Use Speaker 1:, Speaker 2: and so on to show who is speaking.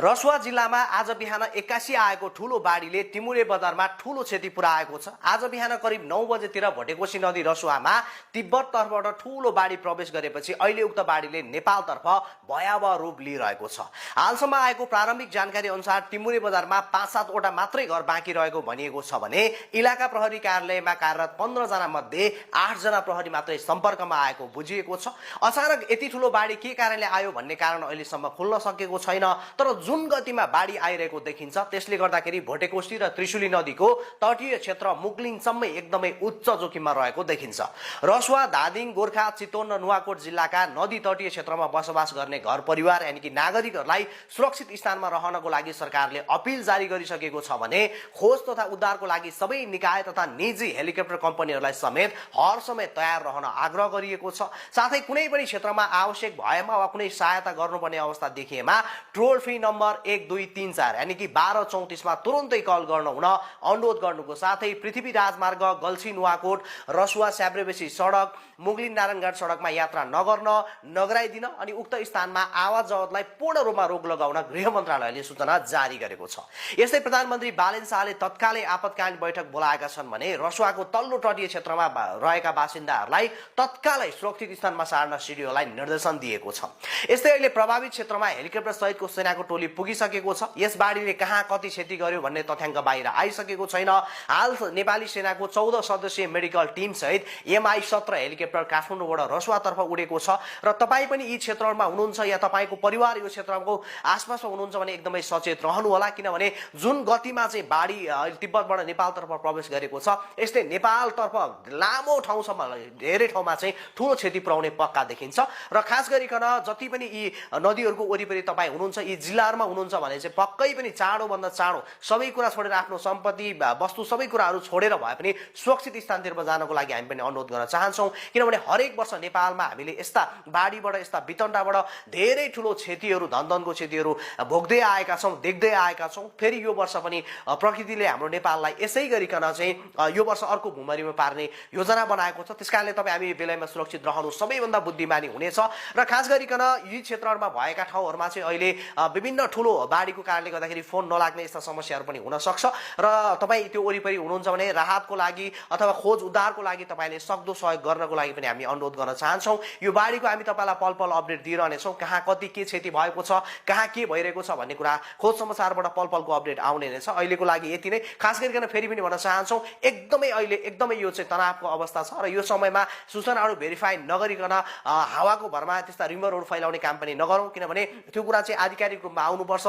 Speaker 1: रसुवा जिल्लामा आज बिहान 81 आएको ठूलो बाढीले टिमुरे बजारमा ठूलो क्षति पुर्याएको छ। आज बिहान करिब 9 बजेतिर भटेकोशी नदी रसुवामा तिब्बत तर्फबाट ठूलो बाढी प्रवेश गरेपछि अहिले उक्त बाढीले नेपालतर्फ भयावह रूप लिइरहेको छ। हालसम्म आएको प्रारम्भिक जानकारी अनुसार टिमुरे बजारमा 5-7 वटा मात्रै घर बाँकी रहेको भनिएको छ भने इलाका प्रहरी कार्यालयमा कार्यरत 15 जना मध्ये 8 जना प्रहरी मात्रै सम्पर्कमा आएको बुझिएको छ। अचानक यति ठूलो बाढी के कारणले आयो भन्ने कारण अहिलेसम्म खुल्न सकेको छैन, तर जुन गतिमा बाढी आइरहेको देखिन्छ त्यसले गर्दाखेरि भटेकोशी र त्रिशुली नदीको तटीय क्षेत्र मुगलिङसम्मै एकदमै उच्च जोखिममा रहेको देखिन्छ। रसुवा, धादिङ, गोर्खा, चितवन र नुवाकोट जिल्लाका नदी तटीय क्षेत्रमा बसोबास गर्ने घर परिवार यानि कि नागरिकहरूलाई सुरक्षित स्थानमा रहनको लागि सरकारले अपिल जारी गरिसकेको छ भने खोज तथा उद्धारको लागि सबै निकाय तथा निजी हेलिकप्टर कम्पनीहरूलाई समेत हर समय तयार रहन आग्रह गरिएको छ। साथै कुनै पनि क्षेत्रमा आवश्यक भएमा वा कुनै सहायता गर्नुपर्ने अवस्था देखिएमा टोल फ्री नम्बर 1234 यानी कि 1234 मा तुरुन्तै कल गर्न हुन अनुरोध गर्नुको साथै पृथ्वी राजमार्ग गल्छी नुवाकोट रसुवा स्याब्रेबेसी सडक मुगलिन नारायणघाट सडकमा यात्रा नगर्न नगराइदिन अनि उक्त स्थानमा आवाज जवतलाई पूर्ण रूपमा रोक लगाउन गृह मन्त्रालयले सूचना जारी गरेको छ। यस्तै प्रधानमन्त्री बालेन शाहले तत्कालै आपतकालीन बैठक बोलाएका छन् भने रसुवाको तल्लो तटीय क्षेत्रमा रहेका बासिन्दाहरूलाई तत्कालै सुरक्षित स्थानमा सार्न सिडिओलाई निर्देशन दिएको छ। यस्तै अहिले प्रभावित क्षेत्रमा हेलिकप्टर सहितको सेनाको टोली पुगिसकेको छ। यस बाढीले कहाँ कति क्षति गर्यो भन्ने तथ्याङ्क बाहिर आइसकेको छैन। हाल नेपाली सेनाको 14 सदस्यीय मेडिकल टिम सहित MI-17 हेलिकप्टर काठमाडौँबाट रसुवातर्फ उडेको छ र तपाईँ पनि यी क्षेत्रहरूमा हुनुहुन्छ या तपाईँको परिवार यो क्षेत्रको आसपासमा हुनुहुन्छ भने एकदमै सचेत रहनु होला, किनभने जुन गतिमा चाहिँ बाढी तिब्बतबाट नेपालतर्फ प्रवेश गरेको छ यसले नेपालतर्फ लामो ठाउँसम्म धेरै ठाउँमा चाहिँ ठूलो क्षति पुर्याउने पक्का देखिन्छ। र खास गरिकन जति पनि यी नदीहरूको वरिपरि तपाईँ हुनुहुन्छ, यी जिल्लाहरूमा हुनुहुन्छ भने चाहिँ पक्कै पनि चाँडोभन्दा चाँडो सबै कुरा छोडेर आफ्नो सम्पत्ति वस्तु सबै कुराहरू छोडेर भए पनि सुरक्षित स्थानतिर जानको लागि हामी पनि अनुरोध गर्न चाहन्छौँ, किनभने हरेक वर्ष नेपालमा हामीले यस्ता बाढीबाट यस्ता वितण्डबाट धेरै ठुलो क्षतिहरू धनधनको क्षतिहरू भोग्दै आएका छौँ, देख्दै आएका छौँ। फेरि यो वर्ष पनि प्रकृतिले हाम्रो नेपाललाई यसै गरिकन चाहिँ यो वर्ष अर्को भुमरीमा पार्ने योजना बनाएको छ। त्यसकारणले तपाईँ हामी बेलामा सुरक्षित रहनु सबैभन्दा बुद्धिमानी हुनेछ। र खास गरिकन यी क्षेत्रहरूमा भएका ठाउँहरूमा चाहिँ अहिले विभिन्न ठुलो बाढीको कारणले गर्दाखेरि फोन नलाग्ने यस्ता समस्याहरू पनि हुन सक्छ र तपाईँ त्यो वरिपरि हुनुहुन्छ भने राहतको लागि अथवा खोज उद्धारको लागि तपाईँले सक्दो सहयोग गर्नको लागि पनि हामी अनुरोध गर्न चाहन्छौँ। यो बाढीको हामी तपाईँलाई पल पल अपडेट दिइरहनेछौँ, कहाँ कति के क्षति भएको छ, कहाँ के भइरहेको छ भन्ने कुरा खोज समाचारबाट पल पलको अपडेट आउने नै छ। अहिलेको लागि यति नै। खास गरिकन फेरि पनि भन्न चाहन्छौँ एकदमै अहिले एकदमै यो चाहिँ तनावको अवस्था छ र यो समयमा सूचनाहरू भेरिफाई नगरिकन हावाको भरमा त्यस्ता रिमरहरू फैलाउने काम पनि नगरौँ, किनभने त्यो कुरा चाहिँ आधिकारिक रूपमा आउनुपर्छ।